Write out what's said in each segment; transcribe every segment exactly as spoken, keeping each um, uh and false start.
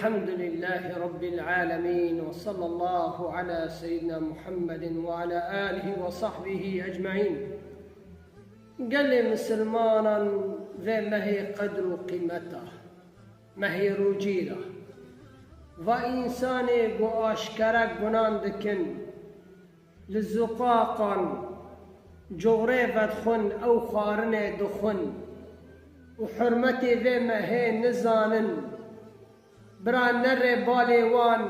الحمد لله رب العالمين، وصلى الله على سيدنا محمد وعلى آله وصحبه أجمعين. Gelê misilmanan vê mehê qedr û qîmeta, mehê rûcî ra. Va însanê ku aşkere gunan dikin, li ziqaqan, coxrê vedixwin, ew xwarinê dixwin û hurmetê vê mehê nizanin, bira nerê balê wan,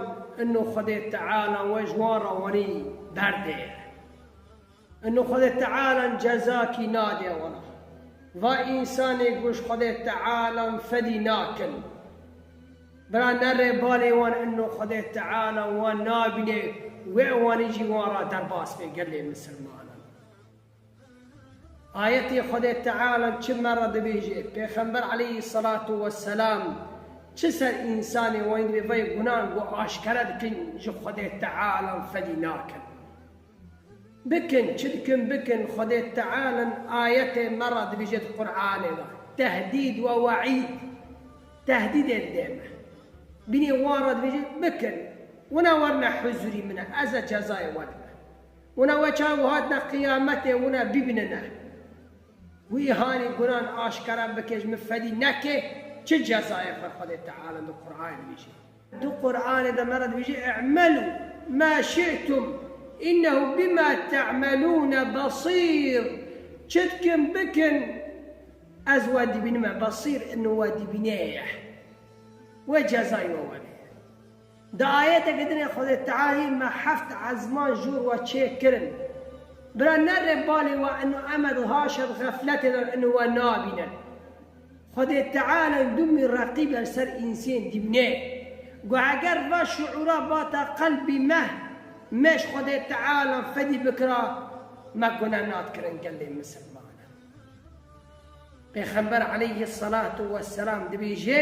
ino Xwedê Teala we ji wan re wanî berdê. Ino Xwedê Teala cezakî nadê wana. Va însanê ku ji Xwedê Teala fedî nakin. Bira nerê balê wan, ino Xwedê Teala wan nabîne, wê wanî jî wan ra derbas bê gelê misilmanan. Ayetê Xwedê Teala çi me re dibêje, Pêxember aleyhisselatu vesselam çi ser însanê wan dibê vay gunan ku aşkere dikin ji Xwedê Teala fedî nakin. Bikin, çi dikin bikin, Xwedê Teala ayetê me re dibêje di Qur'anê de. Tehdîd we we'îd. Tehdîdê dide me. Binê wan re dibêje, bikin. Wina werine huzurî min e, ez e cezayê we dime. Wina we çawa hatine qiyametê, wina bibînine. Wî hanî gunan aşkere bike, ji min fedî neke, çi cezayê xwe Xwedê Teala di Qur'anê dibêje. Di Qur'anê de me re dibêje, "I'melû ma şi'tum, innehu bima te'melûne besîr." Çi dikin bikin, ez we dibînime, besîr, ino we dibîne ye. We cezayê we were. Di ayeteke din de Xwedê Teala me heft ezman jor we çêkirin. Bira nerê balê we, ino em e di haşa di xefletê de, ino we nabînin. Xwedê Teala dumî reqîb e ser însên dibîne. Ku eger va şuura bata qelbî me, me ji Xwedê Teala fedî bikira, me gune nadikirin gelê misilmanan. Pêxember aleyhisselatu vesselam dibêje,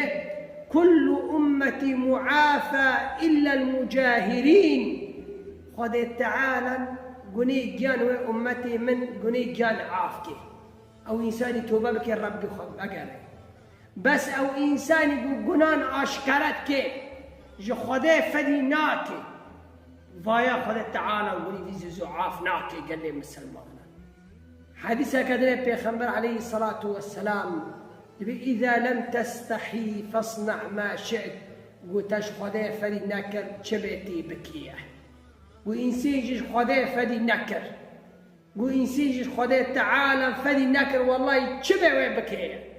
"Kullu ummetî muafa illel mucahirîn." Xwedê Teala gunê giyan wê ummetê min gunê giyan af kê. Ew însanî tobe bike, Rebbî xwe vegere. Bes ew însanî ku gunan aşkere dike, ji Xwedê fedî nake, vaya Xwedê Teala gunî vî zû zû af nake gelê misilmanan. Hedîseke din de Pêxember aleyhisselatu vesselam dibê, "Îza lem testehî fesna' ma şi't." Got, te ji Xwedê fedî nekir, çi bê tê bikî ye. Got, însên jî ji Xwedê fedî nekir. Got, însên jî ji Xwedê Teala fedî nekir, wellahî çi bê wê bike.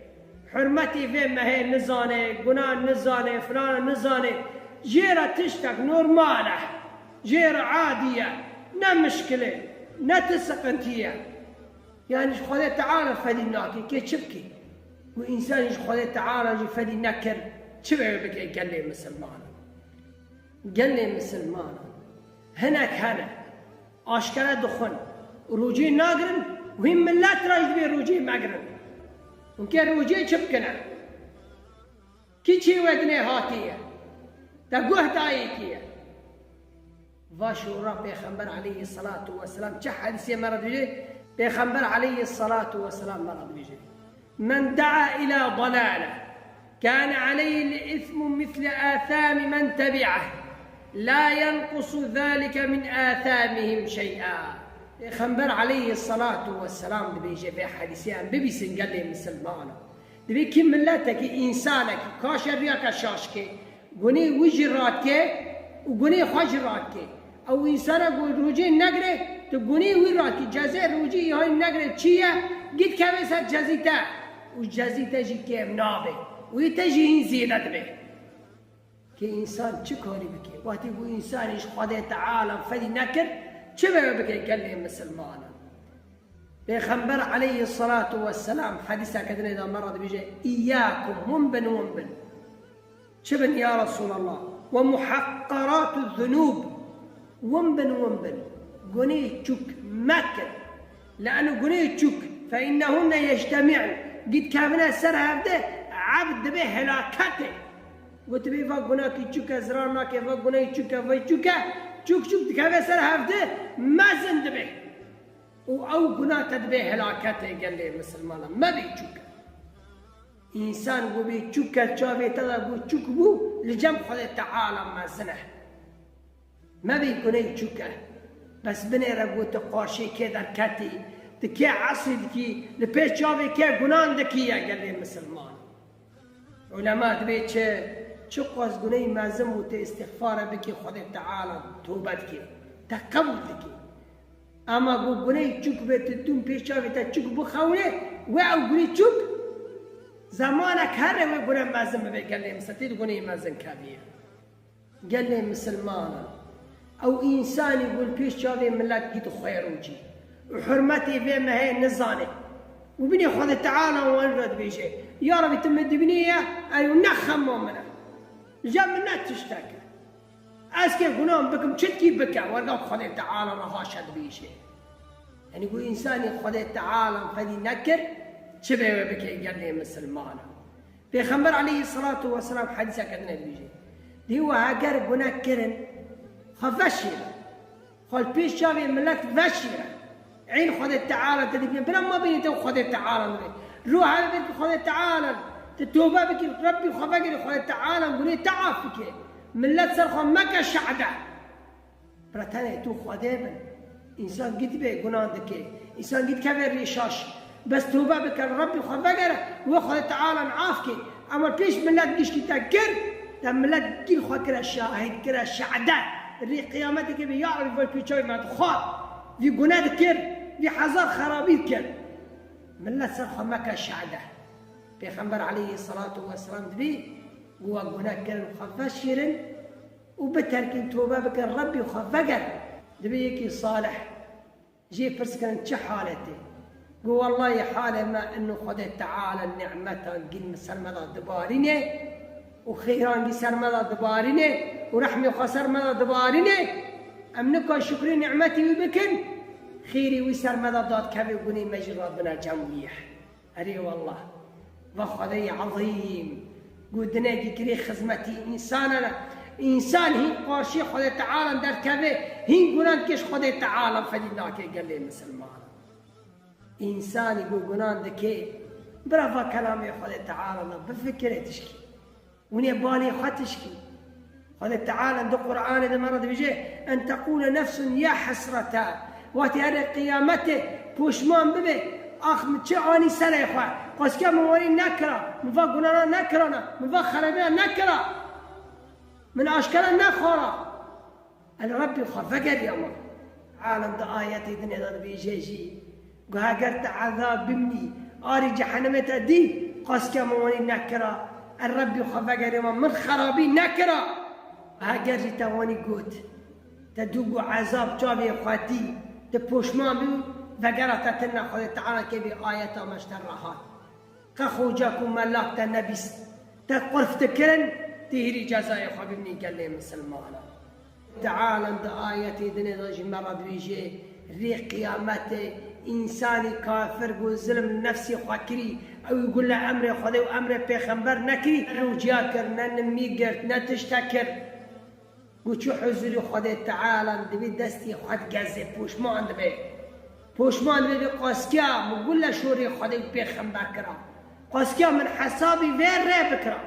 Hurmetê vê mehê nizane, guna nizane, filana nizane. Jê re tiştek normal e. Jê re adî ye. Ne mişkil e. Ne ti siqintî ye. Yanî ji Xwedê Teala fedî nake, kê çi bike? Got, însan ji Xwedê Teala jî fedî nekir, çi bê wê bike gelê misilmanan? Gelê misilmanan. Hinek hene. Aşkere dixwin. Rûcê nagirin, wî millet re jî dibê rûcê megirin. Hûn kê rûcê çi bikine? Kî çê we dinê hatiye? Te guh dayê kî ye? Va şûra Pêxember aleyhisselatu vesselam çi hedîsê me re dibêje? Pêxember aleyhisselatu vesselam me re dibêje. Men da'a ila dalale, kâne aleyhil ismu misle âsâmi men tebi'eh, la yenqusu zâlike min âsâmihim şey'a. Pêxember aleyhisselatu vesselam dibêje vê hedîsê, em bibîsin gelê misilmanan. Dibê kî miletekî, însanekî, ka şeriyake şaş ke, gunê wî jî radke û gunê xwe jî radke. Ew însana ku rûcê negre, tu gunê wî radkî, cezê rûcî îhanî negre çi ye, gît keve ser cezî te. Û cezî te jî kêm nabe. Wî te jî hîn zêde dibe. Kê însan çi karî bike? Wextî ku însanî ji Xwedê Teala fedî nekir, çi be wê bike gelê misilmanan? Pêxember aleyhisselatu vesselam hedîseke dinê de me re dibêje, "Îyyakum, hûn bin, hûn bin." Çi bin ya Resulallah? "Ve muhakkaratu zunub." Win bin, win bin. Gunê çûk mekin. Le'nu gunê çûk. Fe innehunne yectemi'n. Gît kevine ser hevde, ebd dibe helaketê. Gotibê va gunakî çûk e, zirar nake, va gunê çûk e, va çûk e. Çûk çûk dikeve ser hevde, mezin dibe. Û ew guna te dibe helaketê gelê misilmanan. Mebê çûk. Însan ku bê çûk e, çavê te de ku çûk bû, Li cem Xwedê Teala mezin e. Mebî guney çûk e. Bes binêre ku tu qarşî kê derketî, tu kê esrî dikî, li pêş çavê kê gunan dikî ye gelê misilman. Ulema dibê çi, çiqas guney mezin bû tu îstixfare bikî Xwedê Teala tobe dikî, te qebûl dikî. Ama ku guney çûk be tu dûm pêş çavê te çûk bixewne, we ew guney çûk, zemanek here wê gune mezin bibe gelê misilman, tê di guneyê mezin keviye. Gelê misilmanan, ew însanî ku li pêş çavê milet gît xwê rûcî û hurmetê vê mehê nizane û binê Xwedê Teala wan re dibêje, ya Rebî, tu min dibînî ye, ew ne xema min e. Li cem min ne tiştek e. Ez kê gunan bikim, çitkî bike, werga Xwedê Teala re haşa dibêje. Yanî ku însanî Xwedê Teala fedî nekir, çi bê wê bike gelê misilmanan. Pêxember aleyhisselatu vesselam hedîseke din dibêje. Dê we heger gune kirin, xwe veşêrin. Xwe li pêş çavê milet veşêrin. Eyn Xwedê Teala te dibîne. Bira ma bînî te Xwedê Teala dibê. Ruh hebe ki Xwedê Teala, tu tobe bikî, Rebbî xwe vegerî, Xwedê Teala gunê te af bike. Milet ser xwe meke şehde. Bira tenê tu Xwedê bin. Însan gît bê gunan dike. Însan gît keve rê şaş. Bes tobe bike, Rebbî xwe vegere, wê Xwedê Teala af ke. Ema pêş milet gişkî te kir, te milet gîl xwe kire şahid, kire şehde. Rê qiyametê ke bê, ya Rebbî, vay pêçavê me dixwar. Vî gune dikir, vî hezar xerabî dikir. Milet ser xwe meke şehde. Pêxember aleyhisselatu vesselam dibî, ku we gune kirin xwe veşêrin, û biterkin, tobe bikin, Rebbî xwe vegerin. Dibê yekî salih, jê pirs kirin, çi haletê? Got, wellahî halê me ino Xwedê Teala nîmetan gîn min ser me de dibarîne û xêran gî ser me de dibarîne û rehmê xwe ser me de dibarîne. Em nika şukrê nîmetê wî bikin, xêrê wî ser me de dadikeve û gunê me jî radibine cem wî ye. Erê wallah. Va Xwedeyê ezîm. Got dinekî kirê xizmetî însanan e. Însan hîn qarşî Xwedê Teala derdikeve, hîn gunan dike ji Xwedê Teala fedî nake gelê misilman. Însanî ku gunan dike, bira va kelamê Xwedê Teala bifikire tişkî. Hûn ê balê xwe tişkî. Xwedê Teala di Qur'anê de me re dibêje, "En teqûle nefsun ya hesreta." Wextê here qiyametê poşman bibe, ax min çi anî serê xwe. Qasîya min werî nekira, min va gunana nekirana, min va xerabîna nekira. Min aşkera nexwara. El Rebbî xwe vegeriya me. Alem di ayetê dinê de dibêje jî, ku heger te ezab bimnî, arî cehennemê te dî, qasîya min wanî nekira, el Rebbî xwe vegeriya me, min xerabî nekira. Heger jî te wanî got, te dû ku ezab çavê xwe dî, tu poşman bî, vegera te tune Xwedê Teala kevî ayeta me ji te re hat. Qe xoca ku melak te nebîst, te qurf dikirin, tê hîrî cezayê xwe bimî gelê misilmanan. Teala di ayetê dinê de jî me re dibêje, rê qiyametê însanî kafir ku zilm li nefsê xwe kirî, ew ku li emrê Xwedê û emrê pêxember nekirî, rûciya kir, ne nimî girt, ne tiştek kir. Ku çû huzûrê Xwedê Teala, divê destê xwe digeze, poşman dibe. Poşman dibe, bê qasîya min gule şorê Xwedê û pêxember kira. Qasîya min hesabî vê rê bikira.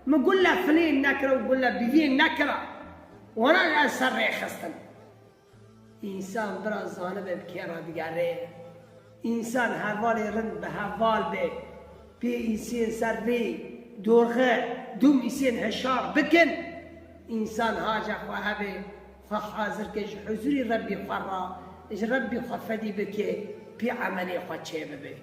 Min gule filên nekira û gule bivîn nekira. Wana ez ser rê xistim. Însan bira zanibe bi kê re digere. Însan hevalê rind bi heval be. Pê îsên ser vê dorxe dûm îsên hişar bikin. Însan haca xwe hebe, xwe hazir ke ji huzurî Rebbî xwe re, ji Rebbî xwe fedî bike, pê emelê xwe çêbibe.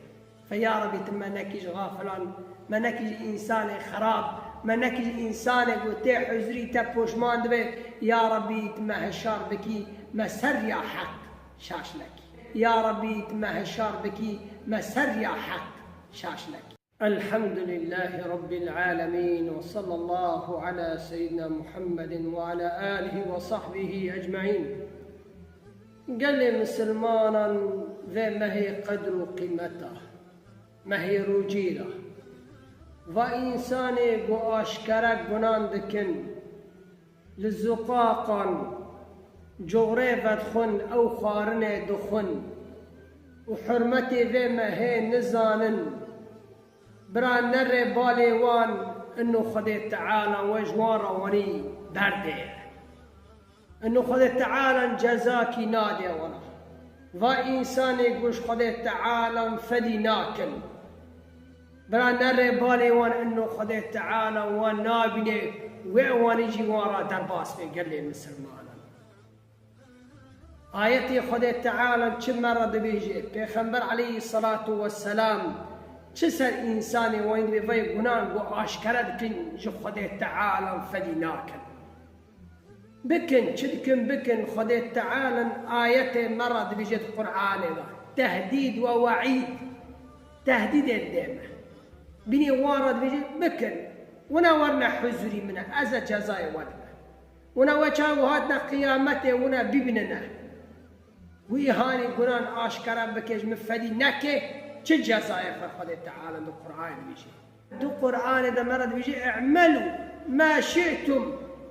Fe ya Rebî, tu me nekî ji xafilan, me nekî ji însanê xerab, me nekî ji însanê ku tê huzurî te poşman dibe. Ya Rebî, tu me hişar bikî, me ser riya heq şaş nekî. Ya Rebî, tu me hişar bikî, me ser riya heq şaş nekî. Elhamdülillahî Rabbil alemin ve sallallahu ala seyyidina Muhammedin ve ala alihi ve sahbihi ecmaîn. Gelê misilmanan vê mehê qedr û qîmeta, mehê rûcî re. Va însanê ku aşkere gunan dikin, li ziqaqan coxrê vedixwin, ew xwarinê dixwin û hurmetê vê mehê nizanin. Bira ne rê balê wan, Ino Xwedê Teala we ji wan re wanî berdê. Ino Xwedê Teala cezakî nadê wana. Va însanê ku ji Xwedê Teala fedî nakin. Bira nere balê wan, ino Xwedê Teala wan nabîne, wê wanî jî wan re derbas bê gelê misilmanan. Ayetê Xwedê Teala çi me re dibêje? Pêxember aleyhisselatu vesselam çi ser însanê wan dibê vay gunan ku aşkere dikin ji Xwedê Teala fedî nakin. Bikin, çi dikin bikin, Xwedê Teala ayetê me re dibêje di Qur'anê de. Tehdîd we we'îd. Tehdîdê didê me. Binê wan re dibêje bikin. Wina werine huzurî min e, ez e cezayê we dime. Wina we çawa hatine qiyametê wina bibînine. Wî hanî gunan aşkere bike ji min fedî neke, çi cezayê xwe Xwedê Teala di Qur'anê dibêje. Di Qur'anê de me re dibêje, "I'melû ma şi'tum,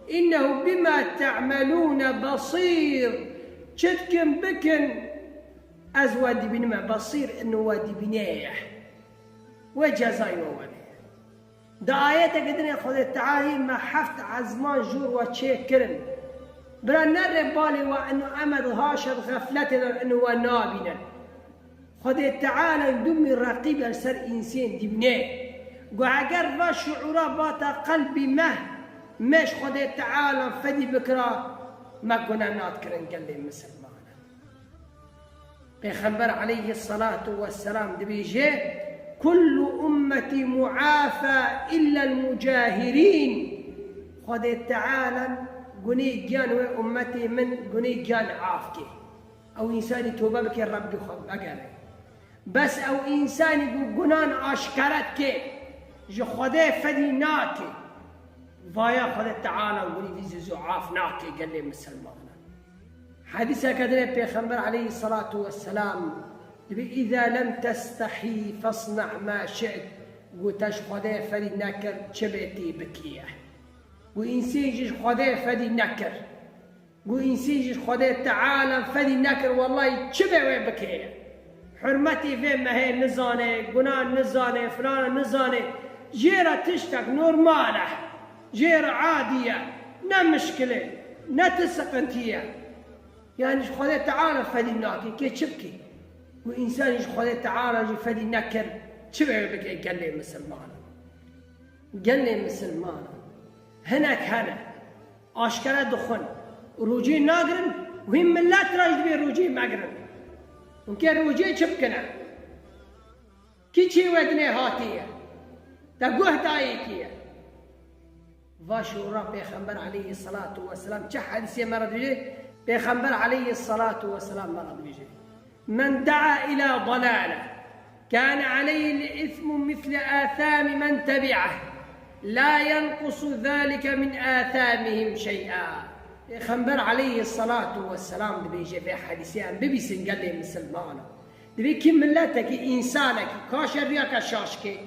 innehu bima te'melûne basîr." Çi dikin bikin, ez we dibînime, basîr, ino we dibîne ye. We cezayê we were. Di ayeteke din ê Xwedê Tealî me heft ezman jor we çêkirin. Bira nere balê we ino em e di haşa di xefletê de ino we nabînin. Xwedê Teala dumî reqîb e li ser însên dibîne. Ku eger va şuura bata qelbî me, me ji Xwedê Teala fedî bikira, me gune nadikirin gelê misilmanan. Pêxember aleyhisselatu vesselam dibêje, "Kullu ummetî muafa illel mucahirîn." Xwedê Teala gunê giyan wê ummetê min gunê giyan af kê. Ew însanî tobe bike Rebbî xwe vegere. Bes ew însanî ku gunan aşkere dike, ji Xwedê fedî nake, vaya Xwedê Teala gunî vî zû af nake gelê misilmanan. Hedîseke din ê Pêxember aleyhisselatu vesselam dibê, "Îza lem testehî fesna ma şi't." Got, te ji Xwedê fedî nekir, çi bê tê bikiye. Got, însên jî ji Xwedê fedî nekir. Got, însên jî ji Xwedê Teala fedî nekir, wellahî çi bê wê bike. Hurmetê vê mehê nizane, gunan nizane, filana nizane. Jê re tiştek normal e. Jê re adî ye, ne mişkil e, ne ti siqintî ye. Yanî ji Xwedê Teala fedî nake, kê çi bike? Û însan ji Xwedê Teala jî fedî nekir, çi wê bike gelê misilmanan? Gelê misilmanan hinek hene, aşkere dixwin, rûcê nagirin, wî millet re jî dibê rûcê megirin. Hûn kê rûcê çi bikine? Kî çê we dinê hatiye? Te guh dayê kî ye? Va şûra Pêxember aleyhisselatu vesselam çi hedîsê me re dibêje? Pêxember aleyhisselatu vesselam me re dibêje, "Men da'a ila dalale, kâne aleyhil ismu misle âsâmi men tebi'ah, la yenqusu zâlike min âsâmihim şey'a." Pêxember aleyhisselatu vesselam dibêje, vê hedîsê em bibîsin gelê misilmanan. Divê kî miletekî, însanekî ka şeriyake şaş ke,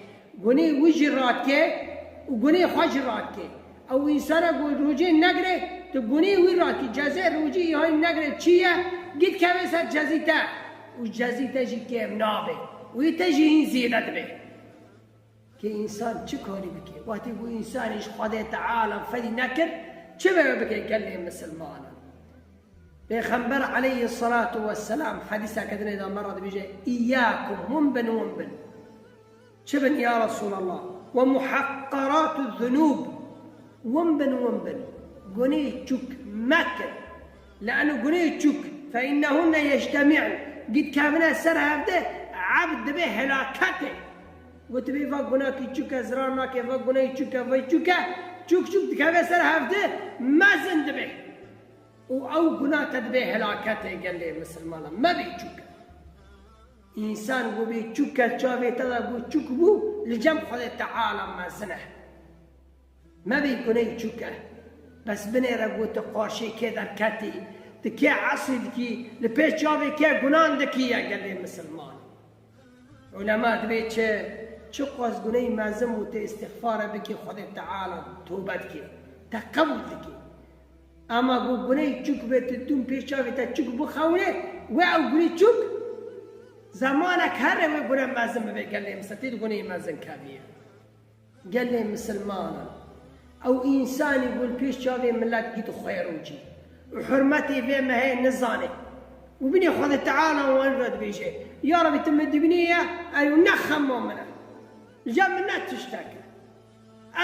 gunê wî jî radike û gunê xwe jî radike. Ew însana ku rûcê negire, tu gunê wî radikî, cezê rûcî îhanî negire çi ye, gît keve ser cezî te û cezî te jî kêm nabe û yê te jî hîn zêde dibe. Kê însan çi karî bike? Wextê ku însanê ji Xwedê Teala fedî nekir, çi be wê bike gelê misilmanan? Pêxember aleyhisselatu vesselam hedîseke dinê de me re dibêje, "Îyyakum, hûn bin, hûn bin." Çi bin ya Resulallah? "Ve muhaqqaratu zunub." Hûn bin, hûn bin. Gunê çûk mekin. Le'nu gunê çûk. "Fe innehunne yectemi'n." Gît kevine ser hevde, ebd dibe helaketê. Gotibê va gunakî çûk e, zirar nake, va gunayî çûk e, vay çûk e. Çûk çûk dikeve ser hevde, mezin dibe. Û ew guna te dibe helaketê gelê misilmanan. Mebê çûk. Însan ku bê çûk e, çavê te de ku çûk bû, li cem Xwedê Teala mezin e. Mebê guney çûk e. Bes binêre ku tu qarşê kê derketî, tu kê esrî dikî, li pê çavê kê gunan dikî ye gelê misilman. Ulema dibê çi, çiqas guney mezin bû, tu îstixfare bikî Xwedê Teala tobe dikî, te qebûl dikî. Ama ku guney çûk be, tu dûm pê çavê te çûk bixewne, we ew guney çûk, zemanek here wê gune mezin bibe gelê misilman, tê di guneyê mezin keviye. Gelê misilmanan, ew însanî ku li pêş çavê milet gît xwêr û cî û hurmetê vê mehê nizane û binê Xwedê Teala wan re dibêje, Ya Rebî, tu min dibînî ye, ew ne xema min e. Li cem min ne tiştek e.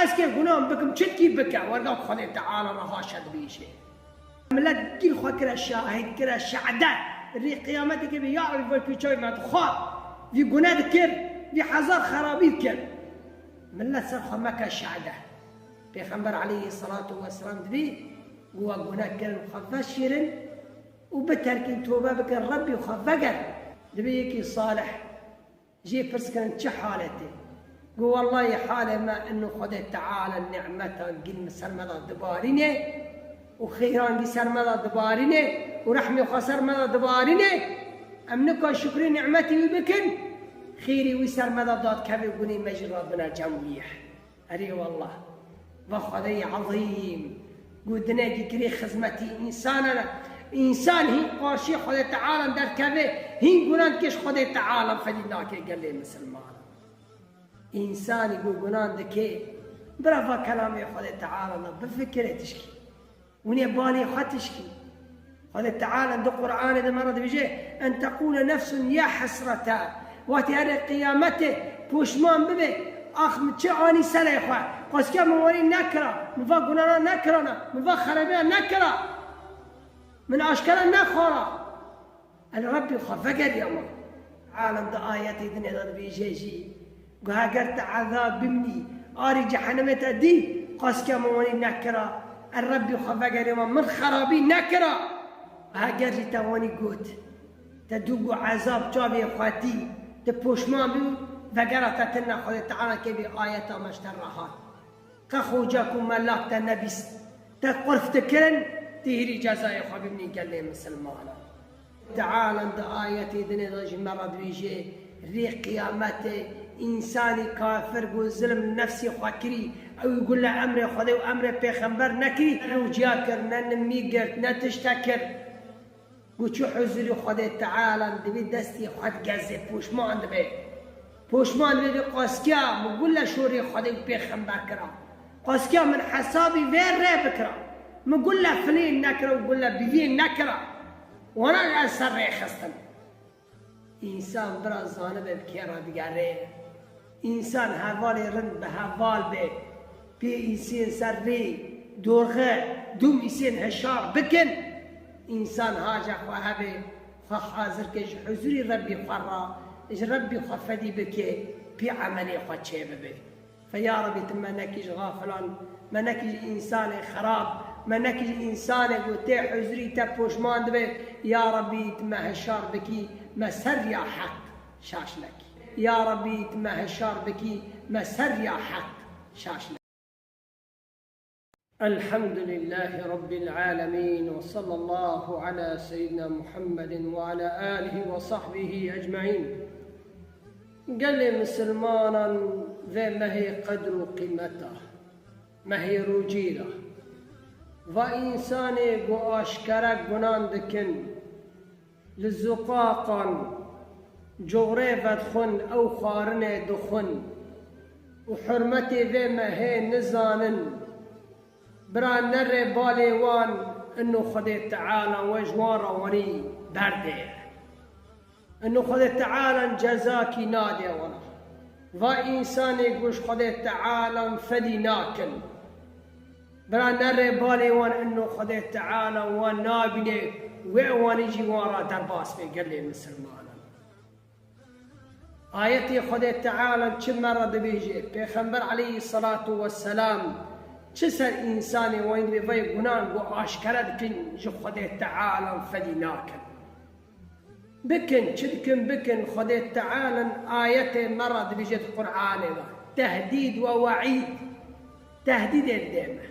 Ez kê gunan bikim, çitkî bike, werga Xwedê Teala re haşa dibêje. Milet gîl xwe kire şahid, kire şehde. Rê qiyametê kê bê, ya Rebî, vê pîçavê me dixwar. Vî gune dikir, vî hezar xerabî dikir. Milet ser xwe meke şehde. Pêxember aleyhî selatu weselam dibê, ku we gune kirin xwe veşîrin û biterkin, tobe bikin, Rebbî xwe vegerin. Dibê yekî salih. Jê pirs kirin, çi halet e? Got, wellahî halê me ino Xwedê Teala nîmetan gîn min ser me de dibarîne û xêran gî ser me de dibarîne û rehmê xwe ser me de dibarîne. Em nika şukrê nîmetî wî bikin, xêrî wî ser me de dadikeve, gunê me jî radibine cem wî ye. Erê wallah. Va Xwedeyê ezîm, ku dinekî kirê xizmetî însanan e. Însan hîn qarşî Xwedê Teala derdikeve, hîn gunan dike ji Xwedê Teala fedî nake gelê misilman. Însanî ku gunan dike, bira va kelamê Xwedê Teala ne bifikire tişkî. Hûnê balê xwe tişkî. Xwedê Teala di Qur'anê de me re dibêje, "En teqûle nefsun ya hesreta." Wextê herê qiyametê poşman bibe, ax min çi anî serê xwe? Qasîya min wanî nekira, min va gunana nekirana, min va xerabiya nekira, min aşkera nexwara. El Rebbî xwe vegeriya me. Alem di ayetê dinê de dibêje jî, ku heger te ezab bimnî, arî cehennemê te dî, qasîya min wanî nekira, el Rebbî xwe vegeriya me, min xerabî nekira. Heger jî te wanî got, te dû ku ezab çavê xwe dî, te poşman bî, vegera te tine Xwedê Teala kê vê ayeta me ji te re hat. Qe xoca ku melak te nebîst, te qurf dikirin, tê hîrî cezayê xwe bimînî gelê misilmanan. Teala di ayetê dinê de ji me re dibêje, rê qiyametê însanî kafir ku zilm nefsê xwe kirî, ew gule emrê Xwedê û emrê pêxember nekirî, rûciya kir, ne nimî girt, ne tiştek kir. Ku çû huzurî Xwedê Teala, divê destê xwe digeze, poşman dibe. Poşman dibe, vê qasîya min gule şorê Xwedê û pêxember kira. Qasîya min hesabî vê rê bikira. Min gule filên nekira û gule bivên nekira. Wana ez ser rê xistim. Însan bira zanibe bi kê re digere. Însan hevalê rind bi heval be, pê îsên ser rê, dorxe, dûm îsên hişar bikin. Însan haja xwe hebe, xwe hazir ke ji huzurî Rebbî xwe re, ji Rebbî xwe fedî bike, pê emelê xwe çêbibe. Fe ya Rebî, tu me nekî ji xafilan, me nekî ji însanê xerab, me nekî ji însanê ku tê huzurî te poşman dibe. Ya Rebî, tu me hişar bikî, me ser riya heq şaş nekî. Ya Rebî, tu me hişar bikî, me ser riya heq şaş nekî. الحمد لله رب العالمين، وصلى الله على سيدنا محمد وعلى آله وصحبه أجمعين. Gelê misilmanan, vê mehê qedr û qîmeta, mehê rûcî ra, va însanê ku aşkere gunan dikin, li ziqaqan, coxrê vedixwin, ew xwarinê dixwin û hurmetê vê mehê nizanin, bira nerê balê wan, ino Xwedê Teala we ji wan re wanî berdê. Ino Xwedê Teala cezakî nadê wana. Va însanê ku ji Xwedê Teala fedî nakin, bira nerê balê wan, ino Xwedê Teala wan nabîne, wê wanî jî wan re derbas bê gelê misilmanan. Ayetê Xwedê Teala çi me re dibêje, Pêxember aleyhî selatu weselam çi ser însanê wan dibê, vay gunan ku aşkere dikin ji Xwedê Teala fedî nakin. Bikin, çi dikin bikin, Xwedê Teala ayetê me re dibêje di Qur'anê de. Tehdîd we we'îd. Tehdîdê dide me.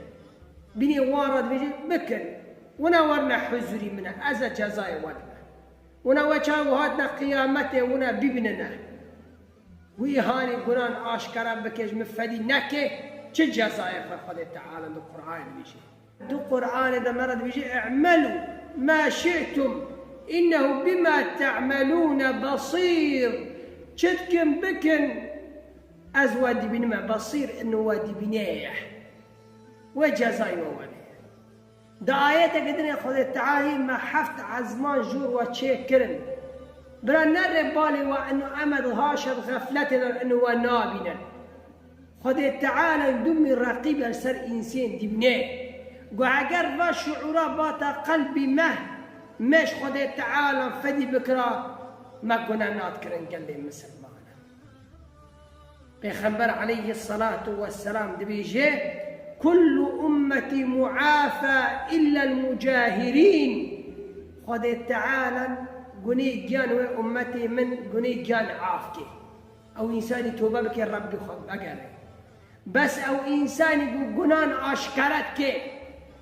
Binê wan re dibêje, bikin. Wina werine huzurî min e, ez e cezayê we dime. Wina we çawa hatine qiyametê, wina bibînine. Wî hanî gunan aşkere bike, ji min fedî neke, çi cezayê xwe Xwedê Teala di Qur'anê dibêje. Di Qur'anê de me re dibêje, "I'melû ma şi'tum, innehu bima te'melûne besîr." Çi dikin bikin, Ez we dibînime, Basîr, inu we dibînê ye. We cezayê we were. Di ayeteke dinê Xwedê Teala yê me heft ezman jor we çêkirin. Bira nere balê we inu em ê di haşa di xefletê de inu we nabînin. Xwedê Teala dumî reqîb li ser însên dibîne. Got eger va şuûra bata qelbî me, me ji Xwedê Teala fedî bikira, me gune nadikirin gelê misilmanan. Pêxember aleyhisselatu vesselam dibêje, "Kullu ummeti muafa illa al-mucahirîn." Xwedê Teala gunê giyan wê ummetê min gunê giyan af kê. Ew însanî tobe bike, Rebbî xwe vegere. Bes ew însanî ku gunan aşkere dike,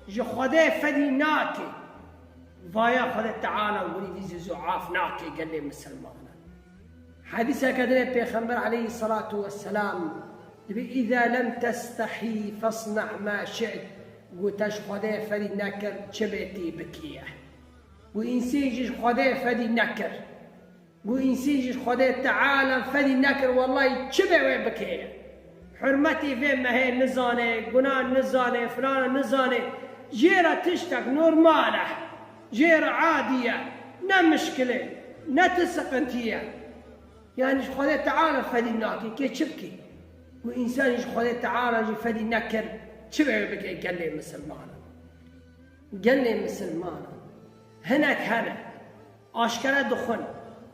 ji Xwedê fedî nake, vaya Xwedê Teala gunî dî zî zû af nake gelê misilmanan. Hedîseke dinê Pêxember aleyhisselatu vesselam dibê, "Îza lem testehî fesna ma şi't." Got, "Te ji Xwedê fedî nekir, çi bê tê bikî ye." Got, "Însê jî ji Xwedê fedî nekir." Got, "Însê jî ji Xwedê Teala fedî nekir, wellahî çi bê wê bikê." Hurmetê vê mehê nizane, guna nizane, filana nizane. Jê re tiştek normal e. Jê re adî ye. Ne mişkil e. Ne ti siqintî ye. Yanî ji Xwedê Teala fedî nake. Kê çi bikê? Got, "Însanî ji Xwedê Teala jî fedî nekir, çi bê wê bikê gelê misilmanan?" Gelê misilmanan hinek hene, aşkere dixwin,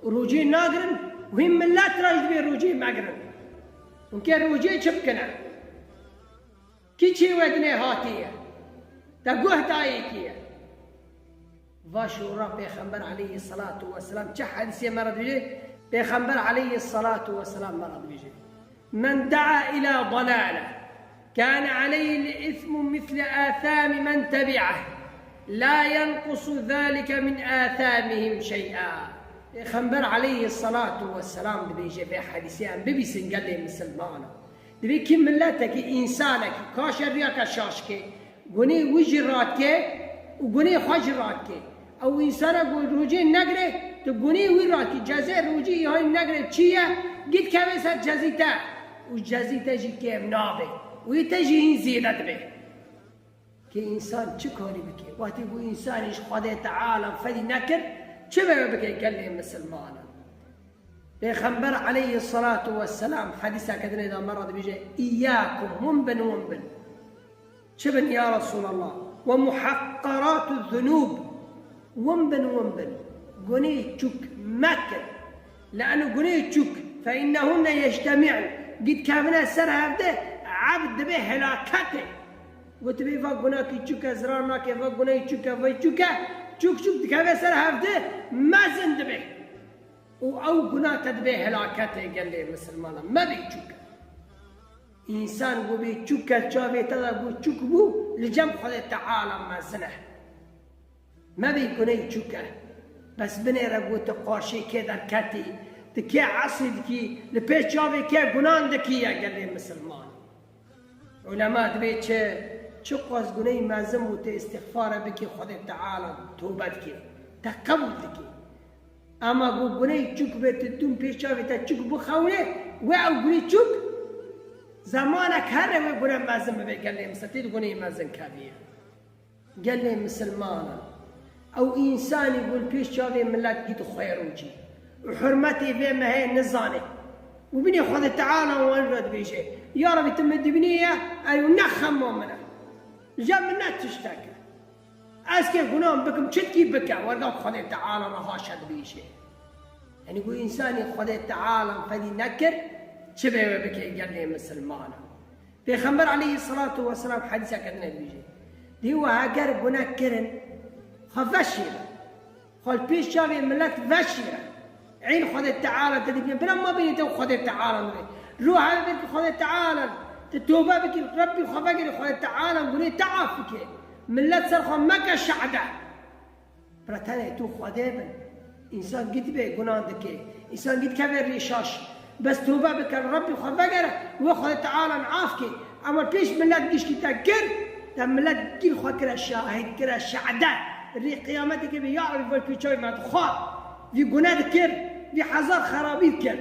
rûcê nagirin û hîn millet re jî dibê rûcê megirin. Hûn kê rûcê çi bikine? Kî çê we dinê hatiye? Te guh dayê kî ye? Va şûra Pêxember aleyhisselatu vesselam çi hedîsê me re dibêje? Pêxember aleyhisselatu vesselam me re dibêje, "Men da'a ila dalale, kâne aleyhil ismu misle âsâmi men tebi'ah, la yenqusu zâlike min âsâmihim şey'a." Pêxember aleyhisselatu vesselam dibêje vê hedîsê, em bibîsin gelê misilmanan. Dibê kî miletekî, însanekî, ka şeriyake şaş ke, gunê wî jî radike û gunê xwe jî radike. Ew însana ku rûcê negire, tu gunê wî radikî, cezê rûcê îhanî negire çi ye, gît keve ser cezî te. Û cezî te jî kêm nabe. Û yê te jî hîn zêde dibe. Kê însan çi karî bike? Wextî ku însanî ji Xwedê Teala fedî nekir, çi be wê bike gelê misilmanan? Pêxember aleyhisselatu vesselam hedîseke dinê de me re dibêje, "Îyyakum, win bin, win bin." Çi bin ya Resulallah? "Ve muhakkaratu zunub." Win bin, win bin. Gunê çûk mekin. Le'nu gunê çûk. "Fe innehunne yectemi'n." Gît kevine ser hevde, ebd dibe helaketê. Gotibê va gunakî çûk e, zirar nake, va gunayî çûk e, va çûk e. Çûk çûk dikeve ser hevde, mezin dibe. Û ew guna te dibe helaketê gelê misilmanan. Mebê çûk. Însan ku bê çûk e, çavê te de ku çûk bû, li cem Xwedê Teala mezin e. Mebê guney çûk e. Bes binêre ku tu qarşê kê derketî, tu kê esrî dikî, li pêş çavê kê gunan dikî ye gelê misilman. Ulema dibê çi, çiqas guney mezin bû, tu îstixfare bikî Xwedê Teala tobe dikî, te qebûl dikî. Ema ku guney çûk be, tu dûm pêş çavê te çûk bixewne, we ew guney çûk, zemanek here wê gune mezin bibe gelê misilman, tê di guney mezin keviye. Gelê misilmanan, ew însanî ku li pêş çavê milet gît xwe rûcî û hurmetê vê mehê nizane û binê Xwedê Teala wan re dibêje, "Ya Rebî, tu min dibînî ye, ew ne xema min e. Ji min ne tiştek e. Ez kê gunan bikim, çitkî bike, werga Xwedê Teala re haşa dibêje." Yanî ku însanî Xwedê Teala fedî nekir, çi bê wê bike gelê misilmanan? Pêxember aleyhisselatu vesselam hedîseke din dibêje. Dê we heger gune kirin, xwe veşêrin. Xwe li pêş çavê milet veşêrin. Eyn Xwedê Teala te dibîne. Bira mabînî te û Xwedê Teala dibê. Ro heve belkî Xwedê Teala, tu tobe bikî, Rebbî xwe vegerî, Xwedê Teala gunê te af bike. Milet ser xwe meke şehde. Bira tenê tu Xwedê bin. Însan gît bê gunan dike. Însan gît keve rê şaş. Bes tobe bike, Rebbî xwe vegere, wê Xwedê Teala af ke. Ema pêş milet gişkî te kir, te milet gîl xwe kire şahid, kire şehde. Rê qiyametê ke bê, ya Rebî, vê pêçavê me dixwar. Vî gune dikir, vî hezar xerabî dikir.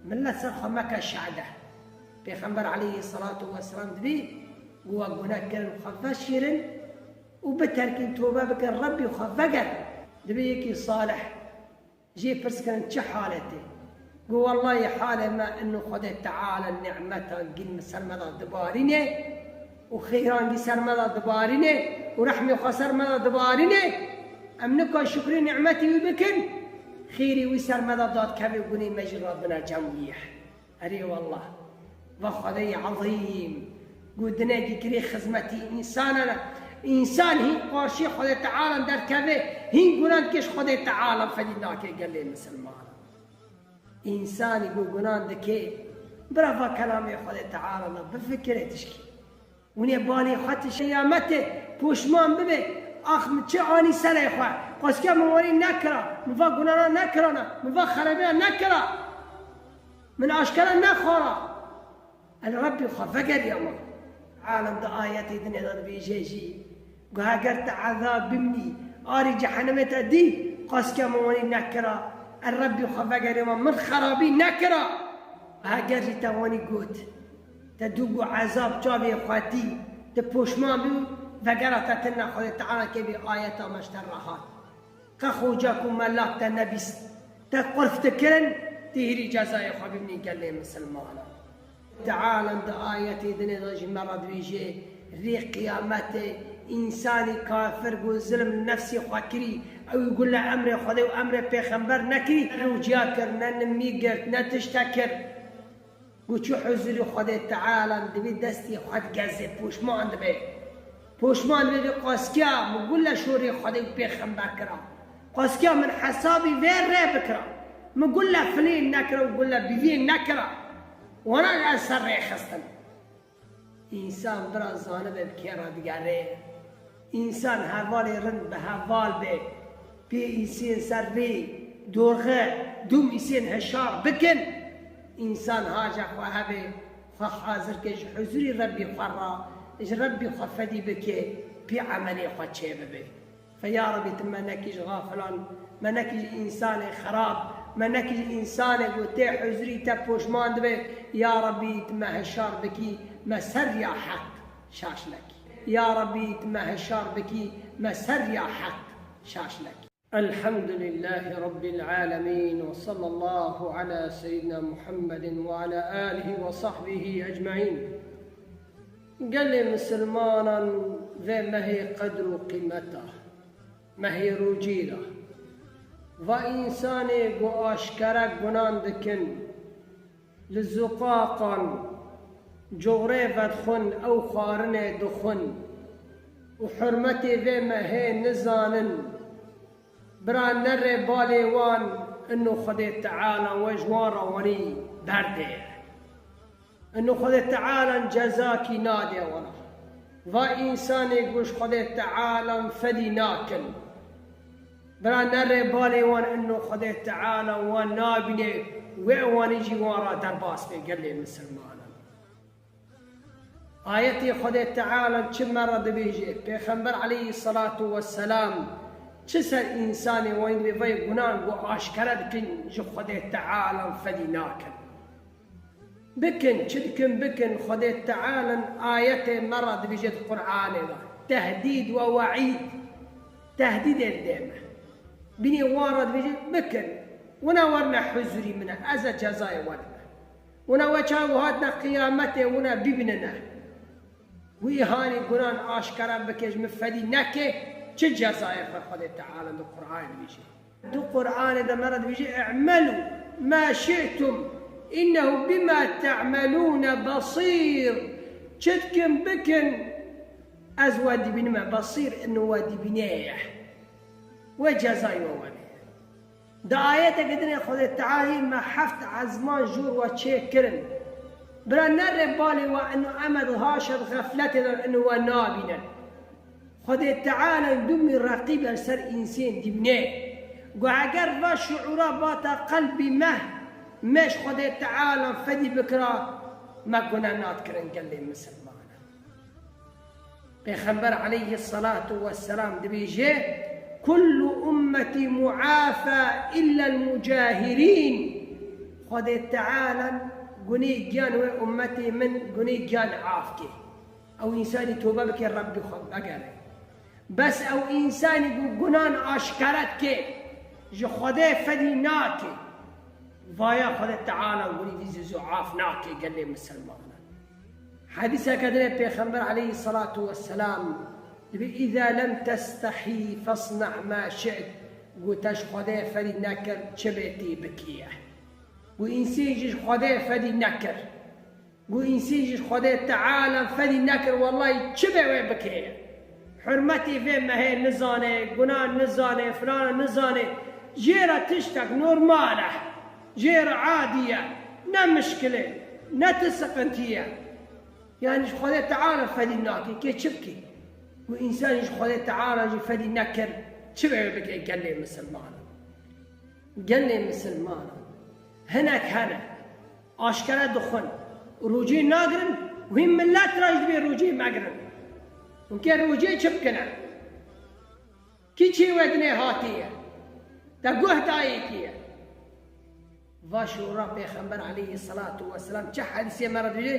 Milet ser xwe meke şehde. Pêxember aleyhisselatu vesselam dibî, gu we gune kirin, xwe veşîrin û biterkin, tobe bikin, Rebbî xwe vegerin. Dibî yekî salih jê pirs kirin, çi halê te? Gu, wellahî halê me ino Xwedê Teala nîmetan gîn min ser me de dibarîne û xeyran gî ser me de dibarîne û rehmê xwe ser me de dibarîne. Em nika şukrê nîmetê wî bikin, xêrê wî ser me de dadikeve, gunê me jî radibine cem wî ye. Erê wallah. Va Xwedeyê ezîm, gu dinekî kirê xizmetî însanan e. Însan hîn qarşî Xwedê Teala derdikeve, hîn gunan dike, ji Xwedê Teala fedî nake, gelê misilman. Însanî gu gunan dike, bira va kelamê Xwedê Teala me bifikire tişkî. Hûn ê balê xwe tişt qiyametê poşman bibe. Ax, min çi anî serê xwe? Qasîya min werî nekira. Min va gunana nekirana. Min va xerabîya nekira. Min aşkera nexwara. El Rebbî xwe vegeriya min. Alem di ayetê dinê de dibêje jî. Gu heger te ezab bimnî, arî cehennemê te dî, qasîya min werî nekira. El Rebbî xwe vegeriya min. Min xerabî nekira. Heger jî te wanî got, te dû gu ezab çavê xwe dî, te poşman bî, vegera te tune Xwedê Teala kevî ayeta me ji te re hat. Qe xoca ku melak te nebîst, te qurf dikirin, tê hîrî cezayê xwe bimî, gelê misilmanan. Teala di ayetê dinê de jî me re dibêje, rê qiyametê însanî kafir ku zilm li nefsê xwe kirî, ew gu le emrê Xwedê û emrê pêxember nekirî, rûciya kir, ne nimî girt, ne tişte kir. Gu çû huzurî Xwedê Teala, dibî destê xwe digeze, poşman dibe. Poşman dibe, dibê qasîya min gu le şorê Xwedê û pêxember kira. Qasîya min hesabî vê rê bikira. Min gu le filîn nekira û gu le bivîn nekira. Wana ez ser rê xistin. Însan bira zanibe bi kê re digere. Însan hevalê rind bi heval be. Pê îsên ser rê dorxe, dûm îsên hişar bikin. Însan haca xwe hebe, xwe hazir ke ji huzurî Rebbî xwe re, ji Rebbî xwe fedî bike, pê emelê xwe çêbibe. Fe ya Rebî, tu me nekî ji xafilan, me nekî ji însanê xerab, me nekî ji însanê ku tê huzurî te poşman dibe. Ya Rebî, tu me hişar bikî, me ser riya heq şaş nekî. Ya Rebî, tu me hişar bikî, me ser riya heq şaş nekî. Elhamdülillahî Rabbil alemin ve sallallahu ala seyyidina Muhammedin ve ala alihi ve sahbihi ecmaîn. Gelê misilmanan vê mehê qedr û qîmeta, mehê rûcî de. Va însanê ku aşkere gunan dikin, li ziqaqan, coxrê vedixwin, ew xwarinê dixwin û hurmetê vê mehê nizanin, bira nerê balê wan, ino Xwedê Teala we ji wan re wanî berdê. Ino Xwedê Teala cezakî nade wana. Va însanê ku ji Xwedê Teala fedî nakin, bira nerê balê wan, ino Xwedê Teala wan nabîne, wê wanî jî wan re derbas be, gelê misilmanan. Ayetê Xwedê Teala çi me re dibêje? Pêxember aleyhisselatu vesselam çi ser însanê wan dibê vay gunan ku aşkere dikin ji Xwedê Teala fedî nakin? Bikin, çi dikin bikin, Xwedê Teala ayetê me re dibêje di Qur'anê de. Tehdîd we we'îd. Tehdîdê didê me. Binê wan re dibêje, bikin. Wina werine huzurî min e, ez e cezayê we dime. Wina we çawa hatine qiyametê, wina bibînine. Wî hanî gunan aşkere bike, ji min fedî neke, çi cezayê xwe Xwedê Teala di Qur'anê dibêje. Di Qur'anê de me re dibêje, "I'melû ma şi'tum, innehu bima te'melûne besîr." Çi dikin bikin, ez we dibînime, besîr, ino we dibîne ye. We cezayê we were. Di ayeteke dinê Xwedê Teala me heft ezman jor we çêkirin. Bira nerê balê we, ino em e di haşa di xefletê de, ino we nabînin. Xwedê Teala dumî reqîb e ser însên dibîne. Gu eger va şuura bata qelbî me, me ji Xwedê Teala fedî bikira, me gune nadikirin, gelê misilman. Pêxember aleyhisselatu vesselam dibêje, "Kullu ummeti muafa illa al-mucahirîn." Xwedê Teala Gunê giyan wê ummetê min, gunê giyan af kê. Ew însanî tobe bike, Rebbî xwe vegere. Bes ew însanî ku gunan aşkere dike, ji Xwedê fedî nake. Vaya Xwedê Teala gunî vî zû zû af nake gelê misilmanan. Hedîseke din ê Pêxember aleyhissalatu vesselam dibê, "Îza lem testehî fesna ma şi't." Got, "Te ji Xwedê fedî nekir, çi bê tê bikiye." Got, "Însî jî ji Xwedê fedî nekir." Got, "Însî jî ji Xwedê Teala fedî nekir, wellahî çi bê wê bikê." Hurmetê vê mehê nizane, guna nizane, filana nizane. Jê re tiştek normal e. Jê re adî ye. Ne mişkil e. Ne ti siqintî ye. Yanî ji Xwedê Teala fedî nake. Kê çi bikê? Got, însanî ji Xwedê Teala jî fedî nekir, çi bê wê bikê gelê misilmanan? Gelê misilmanan hinek hene. Aşkere dixwin. Rûcê nagirin, wî millet re jî dibê rûcê megirin. Hûn kê rûcê çi bikine? Kî çê we dinê hatiye? Te guh dayê kî ye? Va şûra Pêxember aleyhissalatu vesselam çi hedîsê me re dibêje?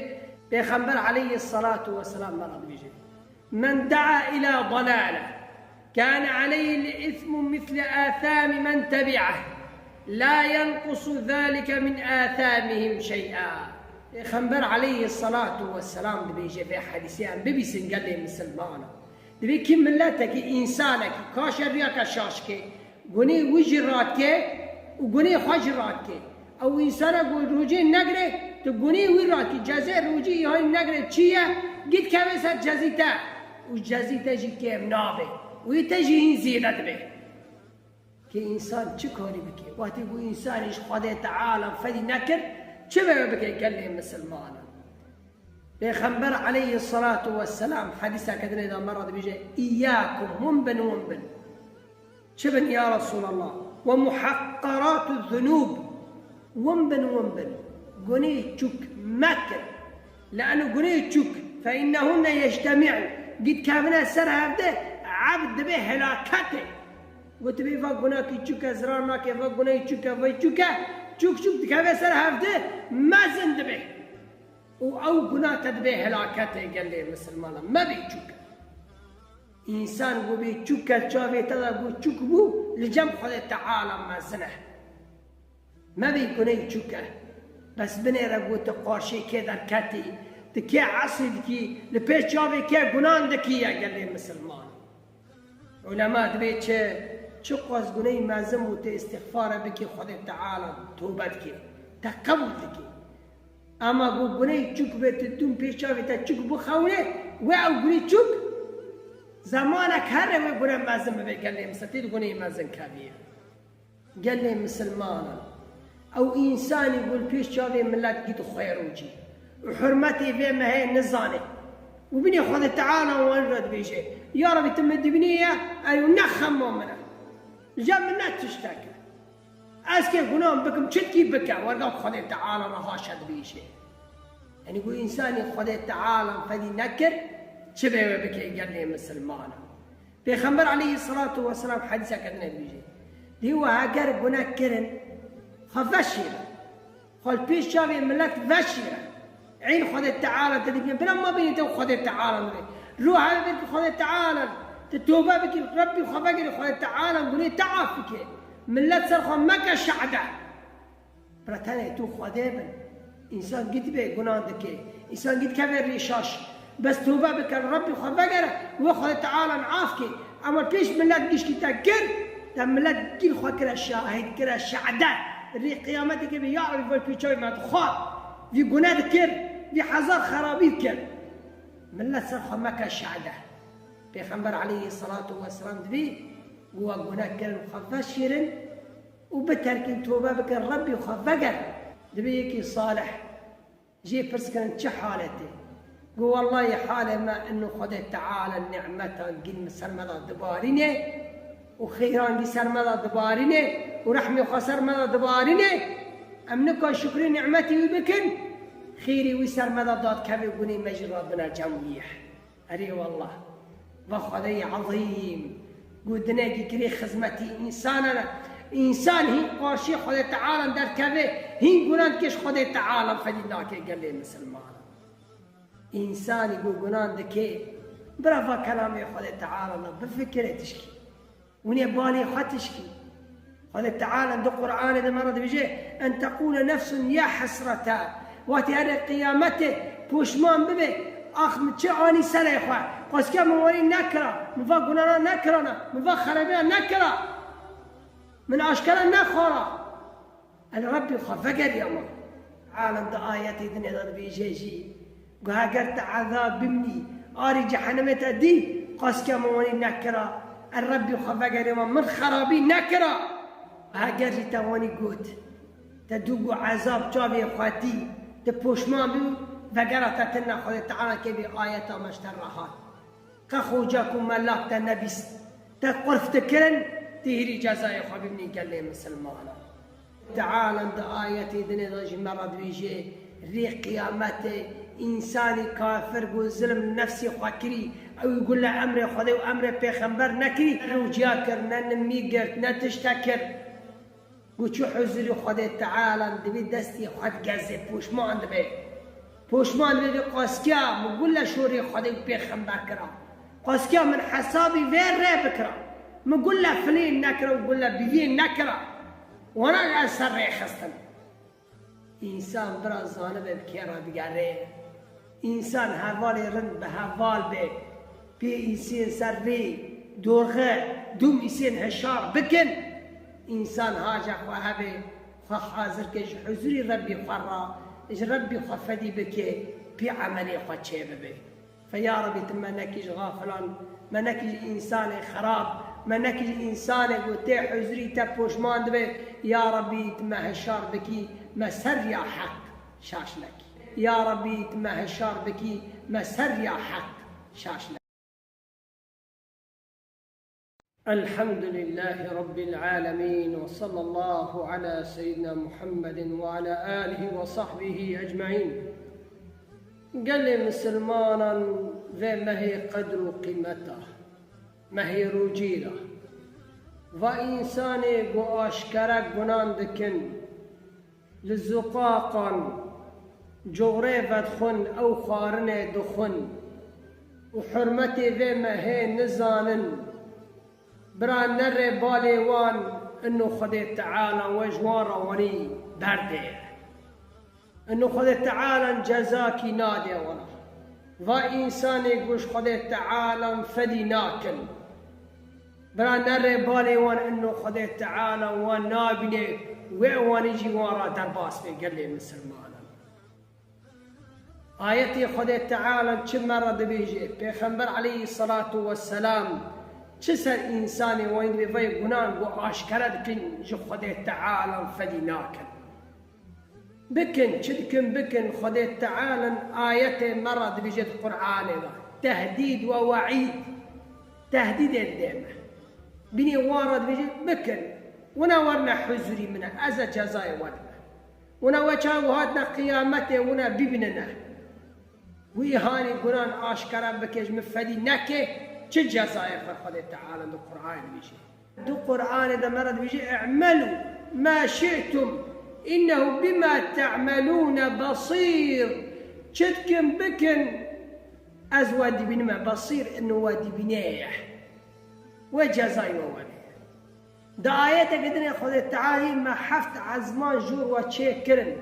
Pêxember aleyhissalatu vesselam me re dibêje. من دعا إلى ضلالة كان عليه الإثم مثل آثام من تبعه لا ينقص ذلك من آثامهم شيئا. Pêxember aleyhissalatu vesselam dibêje vê hedîsê em bibîsin gelê misilmana. Dibê kî milletekî, însanekî ka şeriyake şaş ke, gunê wî jî radke û gunê xwe jî radke. Ew însana ku rûcê negre, tu gunê wî radkî, cezê rûcî îhanî negre çi ye, gît keve ser cezî te. Û cezî te jî kêm nabe. Wî te jî hîn zêde dibe. Kê însan çi karî bike? Wextê ku însanê ji Xwedê Teala fedî nekir, çi be wê bike gelê misilmanan? Pêxember aleyhissalatu vesselam hedîseke dinê de me re dibêje, "Îyyakum, win bin, win bin." Çi bin ya Resulallah? "Ve muhakkaratu zunub." Win bin, win bin. Gunê çûk mekin. Le'nu gunê çûk. "Fe innehunne yectemi'u." Gît kevine ser hevde, ebd dibe helaketê. Gotibê va gunakî çûk e, zirar nake, va gunayî çûk e, vay çûk e. Çûk çûk dikeve ser hevde, mezin dibe. Û ew guna te dibe helaketê gelê misilmanan. Mebê çûk. Însan ku bê çûk ke çavê te de ku çûk bû, li cem Xwedê Teala mezin e. Mebê guney çûk e. Bes binêre ku tu qarşê kê derketî, tu kê esrî dikî, li pêş çavê kê gunan dikî ye gelê misilman. Ulema dibê çi, çiqas guney mezin bû, tu îstixfare bikî Xwedê Teala tobe dikî, te qebûl dikî. Ama ku guney çûk be, tu dûm pêş çavê te çûk bixewne, we ew guney çûk, zemanek here wê gune mezin bibe gelê misilman, tê di guneyê mezin keviye. Gelê misilmanan, ew însanî ku li pêş çavê milet gît xwe rûcî û hurmetê vê mehê nizane û binê Xwedê Teala wan re dibêje, "Ya Rebî, tu min dibînî ye, ew ne xema min e. Li cem min ne tiştek e. Ez kê gunan bikim, çitkî bike, werga Xwedê Teala re haşa dibêje." Yanî ku însanî Xwedê Teala fedî nekir, çi bê wê bike gelê misilmanan? Pêxember aleyhissalatu vesselam hedîseke din dibêje. Dê we heger gune kirin, xwe veşêrin. Xwe li pêş çavê milet veşêrin. Eyn Xwedê Teala te dibîne. Bila ma bênî te Xwedê Teala dibê. Ro heve bênî Xwedê Teala. Tu tobe bikî, Rebbî xwe vegerî, Xwedê Teala gunê te af bike. Milet ser xwe meke şehde. Bira tenê tu Xwedê bin. Însan gît bê gunan dike. Însan gît keve rê şaş. Bes tobe bike, Rebbî xwe vegere, wê Xwedê Teala af kê. Ema pêş milet gişkî te kir, te milet gîl xwe kire şahid, kire şehde. Rê qiyametê kê bê, ya Rebî, vay pêçavê me dixwar. Vî gune dikir, vî hezar xerabî dikir. Milet ser xwe meke şehde. Pêxember aleyhissalatu vesselam dibê, ku we gune kirin xwe veşêrin, û biterkîn, tobe bikin, Rebbî xwe vegerin. Dibê yekî salih jê pirs kirin, çi haletê? Got, wellahî halê me ino Xwedê Teala nîmetan gîn min ser me de dibarîne û xeyran gî ser me de dibarîne û rehmê xwe ser me de dibarîne. Em nika şukrê nîmetî wî bikin, xêrê wî ser me de dadikeve, gunê me jî radibine cem wî ye. Erê wallah. Va Xwedeyê ezîm, got dinekî kirê xizmetî însanan e. Însan hîn qarşî Xwedê Teala derkeve, hîn gunan dike ji Xwedê Teala fedî nake gelê misilmanan. Însanî ku gunan dike, bira va kelamê Xwedê Teala bifikire tişkî. Hûn ê balê xwe tişkî. Xwedê Teala di Qur'anê de me re dibêje, "En teqûle nefsun ya hesreta." Wextê herê qiyametê poşman bibe, ax min çi anî serê xwe. Qasike min werî nekira, min va gunana nekirana, min va xerabiya nekira. Min aşkera nexwara. El Rebbî xwe vegeriya me. Alem di ayetê dinê de dibêje jî, ku heger te ezab bimnî, arî cehennemê te dî, qasike min wanî nekira, El Rebbî xwe vegeriya me, min xerabî nekira. Heger jî te wanî got, te dû ku ezab çavê xwe dî, te poşman bî, vegera te tune Xwedê Teala kevî ayeta me ji te re hat. Qe xoca ku me lak te nebîst, te qurf dikirin, tê hîrî cezayê xwe bimîn gelê misilmana. Teala di ayetê dinê de jî me re dibêje, rê qiyametê însanî kafir ku zilm nefsê xwe kirî, ew gule emrê Xwedê û emrê pêxember nekirî, rûciya kir, ne nimî girt, ne tişte kir. Ku çû huzurî Xwedê Teala dibî destê xwe digeze, poşman dibe. Poşman dibe, dibê qasîya min gule şorê Xwedê û pêxember kira. Qasîya min hesabî vê rê bikira. Min gule filîn nekira û gule bivîn nekira. Wana ez ser rê xistim. Însan bira zanibe bi kê re digere. Însan hevalê rind bi heval be. Pê îsên ser rê, dorxe, dûm îsên hişar bikin. Însan haca xwe hebe, xwe hazir ke ji huzurî Rebbî xwe re, ji Rebbî xwe fedî bike, pê emelê xwe çêbibe. Fe ya Rebbî, tu me nekî ji xafilan, me nekî ji însanê xerab, me nekî ji însanê ku tê huzurî te poşman dibe. Ya Rebbî, tu me hişar bikî, me ser riya heq şaş nekî. Ya Rebbî, tu me hişar bikî, me ser riya heq şaş nekî. الحمد لله رب العالمين، وصلى الله على سيدنا محمد وعلى آله وصحبه أجمعين. Gelê misilmanan vê mehê qedr û qîmeta, mehê rûcî ra, va însanê ku aşkere gunan dikin, li ziqaqan, coxrê vedixwin, ew xwarinê dixwin û hurmetê vê mehê nizanin, bira nerê balê wan, ino Xwedê Teala we ji wan re wanî berdê. Ino Xwedê Teala cezakî nadê wan. Va însanê ku ji Xwedê Teala fedî nakin. Bira nerê balê wan, ino Xwedê Teala wan nabîne, wê wanî jî wan re derbas be gelê misilmanan. Ayetê Xwedê Teala çi me re dibêje, Pêxember aleyhisselatu vesselam çi ser însanê wan dibê vay gunan ku aşkere dikin ji Xwedê Teala fedî nakin. Bikin, çi dikin bikin, Xwedê Teala ayetê me re dibêje di Qur'anê de. Tehdîd we we'îd. Tehdîdê didê me. Binê wan re dibêje, bikin. Wina werine huzurî min e, ez e cezayê we dime. Wina we çawa hatine qiyametê, wina bibînine. Wî hanî gunan aşkere bike, ji min fedî neke, çi cezayê xwe Xwedê Teala di Qur'anê dibêje. Di Qur'anê de me re dibêje, "I'melû ma şi'tum, innehu bima te'melûne basîr." Çi dikin bikin, ez we dibînime, basîr, ino we dibîne ye. We cezayê we were. Di ayeteke dinê Xwedê Teala hî me heft ezman jor we çêkirin.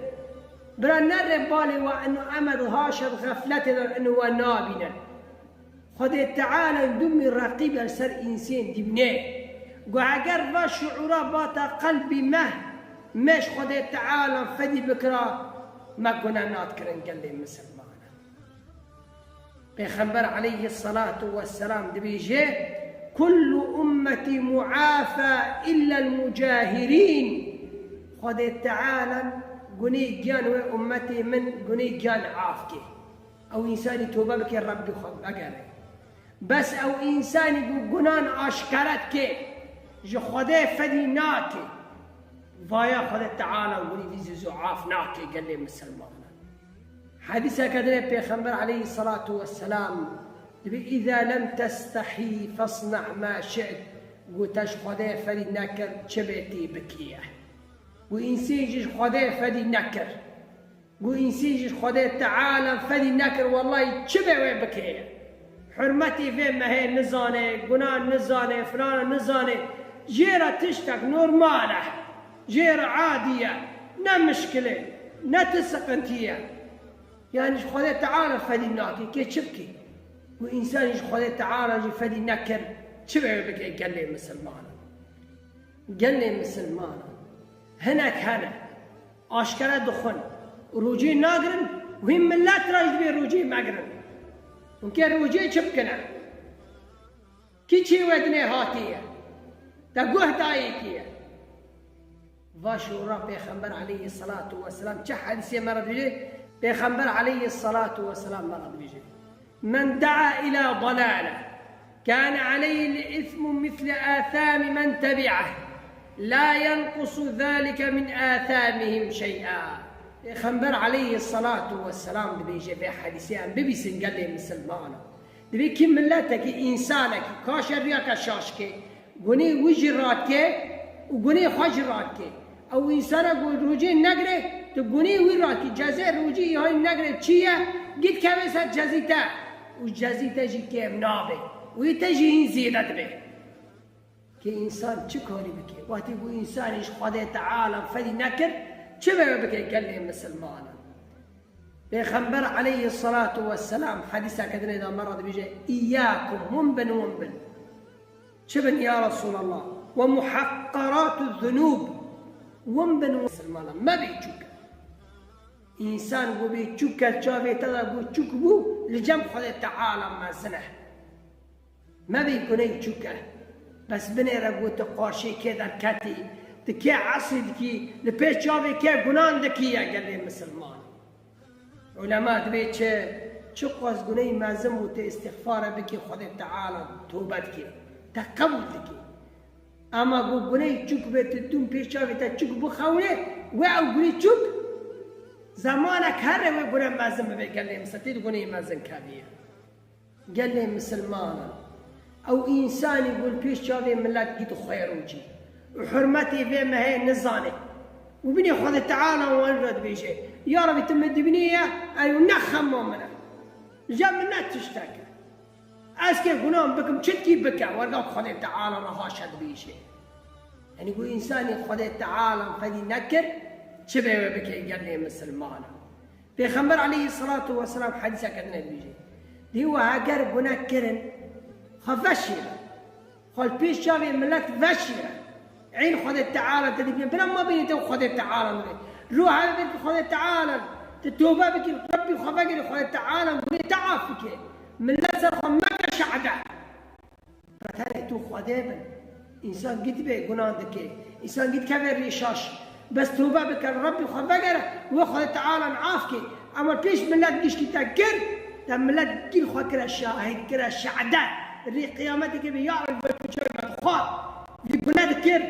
Bira nerê balê we ino em e di haşa di xefletê de ino we nabînin. Xwedê Teala dûmî reqîb e li ser însên dibîne. Got heger va şuûra bata qelbî me, me ji Xwedê Teala fedî bikira, me gune nadikirin gelê misilmanan. Pêxember aleyhisselatu vesselam dibêje, "Kullu ummetî muafa illa al-mucahirîn." Xwedê Teala gunê giyan wê ummetê min gunê giyan af kê. Ew însanî tobe bike, Rebbî xwe vegere. Bes ew însanî ku gunan aşkere dike, ji Xwedê fedî nake, vaya Xwedê Teala gunî vî zû zû af nake gelê misilmanan. Hedîseke dinê Pêxember aleyhisselatu vesselam dibê, "Îza lem testehî fesna' ma şi't." Got, te ji Xwedê fedî nekir, çi bê tê bikî ye. Got, însî jî ji Xwedê fedî nekir. Got, însî jî ji Xwedê Teala fedî nekir, wellahî çi bê wê bikê ye. Hurmetî vê mehê nizane, guna nizane, filana nizane. Jê re tiştek normal e. Jê re adî ye. Ne mişkil e, ne ti siqintî ye. Yanî ji Xwedê Teala fedî nake, kê çi bike? Got, însan ji Xwedê Teala jî fedî nekir, çi bê wê bike gelê misilmanan? Gelê misilmanan hinek hene, aşkere dixwin, rûcê nagirin, wî millet re jî dibê rûcê megirin. Hûn kê rûcê çi bikine? Kî çê we dinê hatiye? Te guh dayê kî ye? Va şûra Pêxember aleyhisselatu vesselam çi hedîsê me re dibêje? Pêxember aleyhisselatu vesselam me re dibêje: "Men da'a ila dalale, kâne aleyhil ismu misle âthâmi men tebi'eh, la yenqusu zâlike min âthâmihim şey'a." Pêxember aleyhisselatu vesselam dibêje, vê hedîsê em bibîsin gelê misilmanan. Divê kî miletekî, însanekî ka şeriyeke şaş ke, gunê wî jî radke û gunê xwe jî radke. Ew însana ku rûcê negre, tu gunê wî radkî, cezê rûcî îhanî negre çi ye, gît keve ser cezî te û cezî te jî kêm nabe û yê te jî hîn zêde dibe. Kê însan çi karî bike? Wextî ku însanî ji Xwedê Teala fedî nekir, çi bê wê bike gelê misilmanan? Pêxember aleyhisselatu vesselam hedîseke dinê de me re dibêje, "Îyyakum, win bin, win bin." Çi bin ya Resulallah? "Ve muhaqqaratu zunub." Win bin, win misilmanan. Mebê çûk. Însan ku bê çûk ke çavê te de ku çûk bû, li cem Xwedê Teala mezin e. Mebê guney çûk e. Bes binêre ku tu qarşê kê derketî, tu kê esrî dikî, li pêş çavê kê gunan dikî ye gelê misilman. Ulema dibê çi, çiqas guney mezin bû tu îstixfare bikî Xwedê Teala tobe dikî, te qebûl dikî. Ema ku guney çûk bê tu dûn pêş çavê te çûk bixewne, we ew guney çûk, zemanek here wê gune mezin bibe gelê misilman, tê di guneyê mezin keviye. Gelê misilmanan, ew însanî ku li pêş çavê milet gît xwe rûcî û hurmetê vê mehê nizane û binê Xwedê Teala wan re dibêje, "Ya Rebî, tu min dibînî ye, ew ne xema min e. Li cem min ne tiştek e. Ez kê gunan bikim, çitkî bike, werga Xwedê Teala re haşa dibêje." Yanî ku însanî Xwedê Teala fedî nekir, çi bê wê bike gelê misilmanan? Pêxember aleyhisselatu vesselam hedîseke din dibêje. Dê we heger gune kirin, xwe veşêrin. Xwe li pêş çavê milet veşêrin. Eyn Xwedê Teala te dibîne, bira ma bînî te Xwedê Teala dibê. Ro heve bêrkî Xwedê Teala, tu tobe bikî, Rebbî xwe vegerî Xwedê Teala, gunê te af bike. Milet ser xwe meke şehde. Tenê tu Xwedê bin. Însan gît bê gunan dike. Însan gît keve rê şaş. Bes tobe bike, Rebbî xwe vegere, wê Xwedê Teala af ke. Ema pêş milet giştî te kir, te milet gîl xwe kire şahid, kire şehde. Rê qiyametê ke bê, ya Rebî, vê tu çawa xwe vî gune dikir.